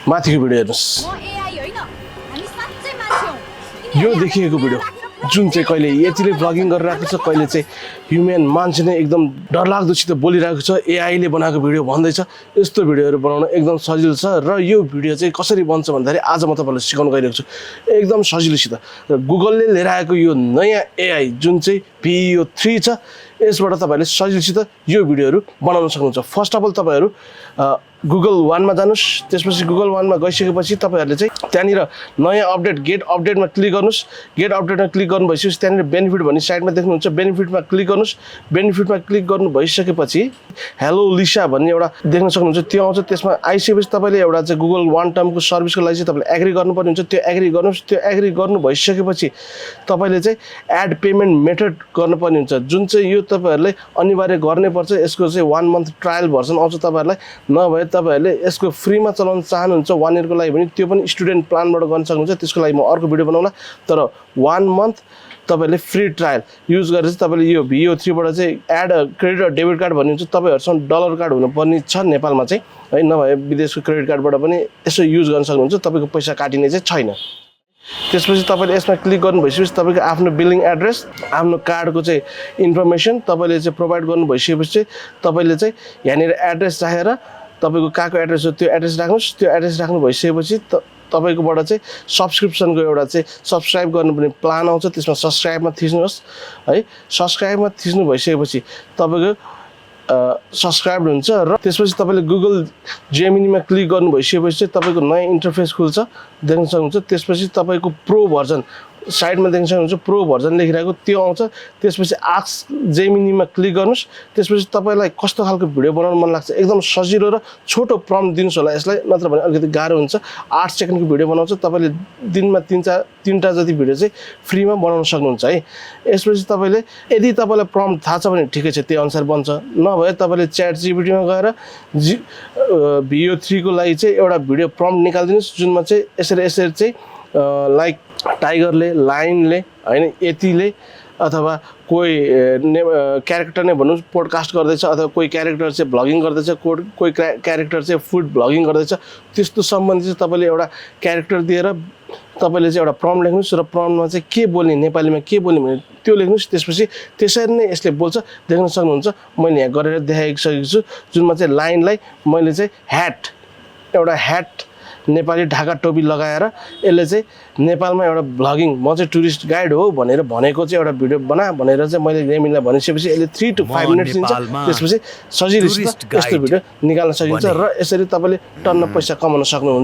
माथिको भिडियो हेर्नुहोस् यो देखिएको भिडियो जुन चाहिँ कहिले यतिले भ्लगिङ गरिरहेको छ कहिले चाहिँ ह्युमन मान्छे नै एकदम डरलाग्दोसित बोलिरहेको छ एआईले बनाएको भिडियो भन्दैछ यस्तो भिडियोहरू बनाउन एकदम सजिलो छ र यो भिडियो चाहिँ कसरी बन्छ भन्दाखेरि आज म तपाईँलाई सिकाउन गइरहेको छु एकदम सजिलोसित र गुगलले लिएर आएको यो नयाँ एआई जुन चाहिँ PEO 3 छ यसबाट तपाईँहरूले सजिलोसित यो भिडियोहरू बनाउन सक्नुहुन्छ फर्स्ट अफ अल तपाईँहरू गुगल वानमा जानुहोस् त्यसपछि गुगल वानमा गइसकेपछि तपाईँहरूले चाहिँ त्यहाँनिर नयाँ अपडेट गेट अपडेटमा क्लिक गर्नुहोस् गेट अपडेटमा क्लिक गर्नु भइसकेपछि त्यहाँनिर बेनिफिट भन्ने साइडमा देख्नुहुन्छ बेनिफिटमा क्लिक गर्नुहोस् बेनिफिटमा क्लिक गर्नु भइसकेपछि हेलो लिसा भन्ने एउटा देख्न सक्नुहुन्छ त्यो आउँछ त्यसमा आइसकेपछि तपाईँले एउटा चाहिँ गुगल वान टर्मको सर्भिसको लागि चाहिँ तपाईँले एग्री गर्नुपर्ने हुन्छ त्यो एग्री गर्नुहोस् त्यो एग्री गर्नु भइसकेपछि तपाईँले चाहिँ एड पेमेन्ट मेथड गर्नुपर्ने हुन्छ जुन चाहिँ यो तपाईँहरूले अनिवार्य गर्नै पर्छ यसको चाहिँ 1 मन्थ ट्रायल भर्सन आउँछ तपाईँहरूलाई नभए तपाईँहरूले यसको फ्रीमा चलाउन चाहनुहुन्छ 1 इयरको लागि भने त्यो पनि स्टुडेन्ट प्लानबाट गर्न सक्नुहुन्छ त्यसको लागि म अर्को भिडियो बनाउँला तर 1 मन्थ तपाईँहरूले फ्री ट्रायल युज गरेर चाहिँ तपाईँले यो PEO 3 बाट चाहिँ एड क्रेडिट र डेबिट कार्ड भन्ने हुन्छ तपाईँहरूसँग डलर कार्ड हुनुपर्ने छ नेपालमा चाहिँ है नभए विदेशको क्रेडिट कार्डबाट पनि यसो युज गर्न सक्नुहुन्छ तपाईँको पैसा काटिने चाहिँ छैन त्यसपछि तपाईँले यसमा क्लिक गर्नु भइसकेपछि तपाईँको आफ्नो बिलिङ एड्रेस आफ्नो कार्डको चाहिँ इन्फर्मेसन तपाईँले चाहिँ प्रोभाइड गर्नु भइसकेपछि तपाईँले चाहिँ यहाँनिर एड्रेस राखेर तपाईँको कहाँको एड्रेस हो त्यो एड्रेस राख्नुहोस् त्यो एड्रेस राख्नु भइसकेपछि तपाईँकोबाट चाहिँ सब्सक्रिप्सनको एउटा चाहिँ सब्सक्राइब गर्नुपर्ने प्लान आउँछ त्यसमा सब्सक्राइबमा थिच्नुहोस् है सब्सक्राइबमा थिच्नु भइसकेपछि तपाईँको सब्सक्राइब हुन्छ र त्यसपछि तपाईँले गुगल जेमिनीमा क्लिक गर्नु भइसकेपछि चाहिँ तपाईँको नयाँ इन्टरफेस खुल्छ देख्न सक्नुहुन्छ त्यसपछि तपाईँको प्रो भर्जन साइडमा देख्न सक्नुहुन्छ प्रो भर्जन लेखिरहेको त्यो आउँछ त्यसपछि आस्क जेमिनीमा क्लिक गर्नुहोस् त्यसपछि तपाईँलाई कस्तो खालको भिडियो बनाउन मन लाग्छ एकदम सजिलो र छोटो प्रम्प्ट दिनुहोस् होला यसलाई नत्र भने अलिकति गाह्रो हुन्छ 8 सेकेन्डको भिडियो बनाउँछ तपाईँले दिनमा 3टा जति भिडियो चाहिँ फ्रीमा बनाउन सक्नुहुन्छ है यसपछि तपाईँले यदि तपाईँलाई प्रम्प्ट थाहा छ भने ठिकै छ त्यही अनुसार बन्छ नभए तपाईँले च्याट जीपीटीमा गएर PEO 3 को लागि चाहिँ एउटा भिडियो प्रम्प्ट निकालिदिनुहोस् जुनमा चाहिँ यसरी चाहिँ लाइक टाइगरले लायनले हैन यतिले अथवा कोही क्यारेक्टर नै भन्नु पोडकास्ट गर्दैछ अथवा कोही क्यारेक्टर चाहिँ भ्लगिङ गर्दैछ कोही क्यारेक्टर चाहिँ फुड भ्लगिङ गर्दैछ त्यस्तो सम्बन्धी चाहिँ तपाईँले एउटा क्यारेक्टर दिएर तपाईँले चाहिँ एउटा प्रम्प्ट लेख्नुहोस् र प्रम्प्टमा चाहिँ के बोल्ने नेपालीमा के बोल्ने भने त्यो लेख्नुहोस् त्यसपछि त्यसरी नै यसले बोल्छ देख्न सक्नुहुन्छ मैले यहाँ गरेर देखाइसकेको छु जुनमा चाहिँ लाइनलाई मैले चाहिँ एउटा ह्याट नेपाली ढाका टोपी लगाएर यसले चाहिँ नेपालमा एउटा भ्लगिङ म चाहिँ टुरिस्ट गाइड हो भनेर भनेको चाहिँ एउटा भिडियो बना भनेर चाहिँ मैले गेमिङलाई भनिसकेपछि यसले 3 to 5 मिनट्स दिन्छ त्यसपछि सजिलो यस्तो भिडियो निकाल्न सकिन्छ र यसरी तपाईँले टन्न पैसा कमाउन सक्नुहुन्छ